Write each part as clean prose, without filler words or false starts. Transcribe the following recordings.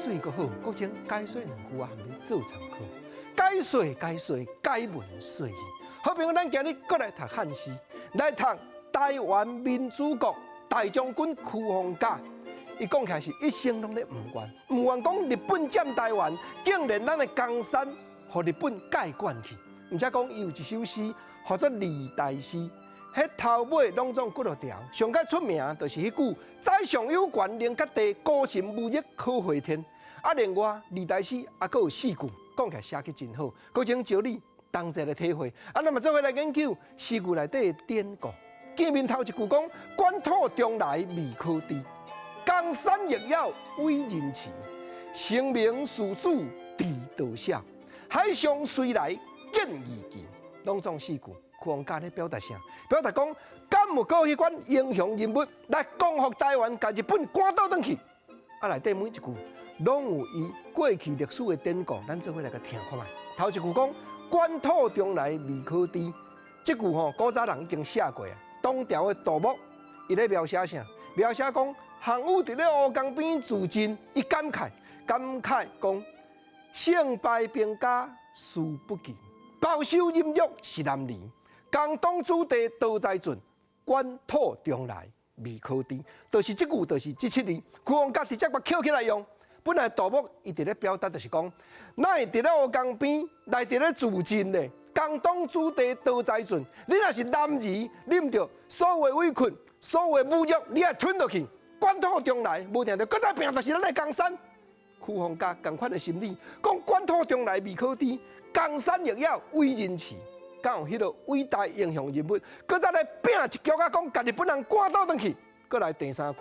說閣好，國情解說兩句啊，含你做參考。解說解說解文說字。好朋友，咱今日閣來讀漢詩，來讀台灣民主國大將軍區逢甲。伊講起來是一生攏咧毋願，毋願講日本佔台灣，竟然咱的江山予日本蓋管去。毋才講伊有一首詩，號做《李大詩》。彼頭尾攏總幾落條，上較出名就是彼句“宰相有權能決地，孤臣無力可回天”。啊，另外李大詩猶閣有四句，講起來寫得真好，閣請招你同齊來體會。啊，咱嘛做伙來研究詩句內底的典故。見面頭一句講：捲土重來未可知，江山易枵偉人遲，成名事主知多少？海上隨來見義旗。攏總四句。區逢甲咧表達啥？表達講，敢有閣彼款英雄人物來光復台灣，共日本趕倒轉去？啊，內底每一句攏有伊過去歷史的典故，咱做伙來共聽看覓。頭一句講，捲土重來未可知，這句吼古早人已經寫過啊。唐朝的杜牧，伊咧描寫啥？描寫講項羽佇咧烏江邊自盡，伊感慨感慨講，勝敗兵家事不期，飽受忍辱是男兒。江東子弟多才俊，捲土重來未可知。就是這句，就是這七字。區逢甲直接共抾起來用。本來杜牧伊佇咧表達就是講，哪會佇咧烏江邊來佇咧自盡咧？江東子弟多才俊，你若是男兒，你毋著所有委屈、所有侮辱，你愛吞落去。捲土重來，無定著閣再拼，就是咱的江山。區逢甲仝款的心理，講捲土重來未可知，江山易枵偉人遲。敢有彼个偉大英雄人物，閣再來拼一局啊！講共日本人趕倒轉去，閣來第三句，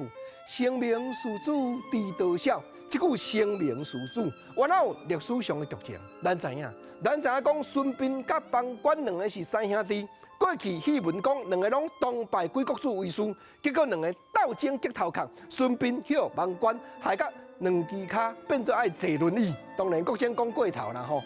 成名事主知多少？這句成名事主，原來有歷史上的劇情，咱知影，咱知影講孫臏佮龐管兩个是三兄弟。過去戲文講兩个攏同拜鬼國主為師，結果兩个鬥爭激頭殼，孫臏予龐管害甲兩支跤變做愛坐輪椅。當然國先講過頭啦吼，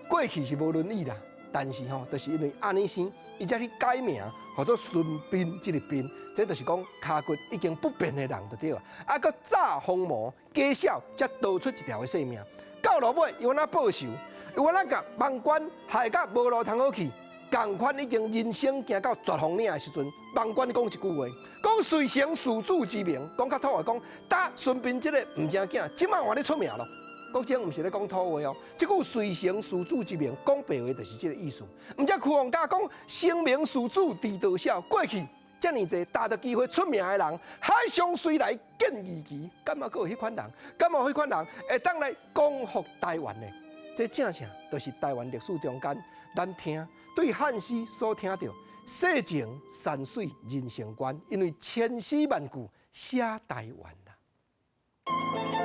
過去是無輪椅啦。但是吼，就是因為按呢生，伊才去改名，號做孫臏這個臏，這就是講跤骨已經不便的人就對啊。啊，閣詐風魔假笑，才逃出一條的性命。到落尾，伊按怎報仇？伊按怎共龐管害甲無路通好去？仝款已經人生行到絕風嶺的時陣，龐管講一句話，講遂成事主之名，講較土話講，打孫臏這個毋正囝，這擺換你出名咯。國政毋是咧講土話哦，這句遂成事主之名，講白話就是這個意思。毋才區逢甲講成名事主知多少？過去遮爾濟踏著機會出名的人，海上隨來見義旗，敢猶閣有彼款人？敢有彼款人會當來光復台灣的？這正正就是台灣歷史中間，咱聽對漢詩所聽著世情山水人生觀，因為千詩萬句寫台灣啦。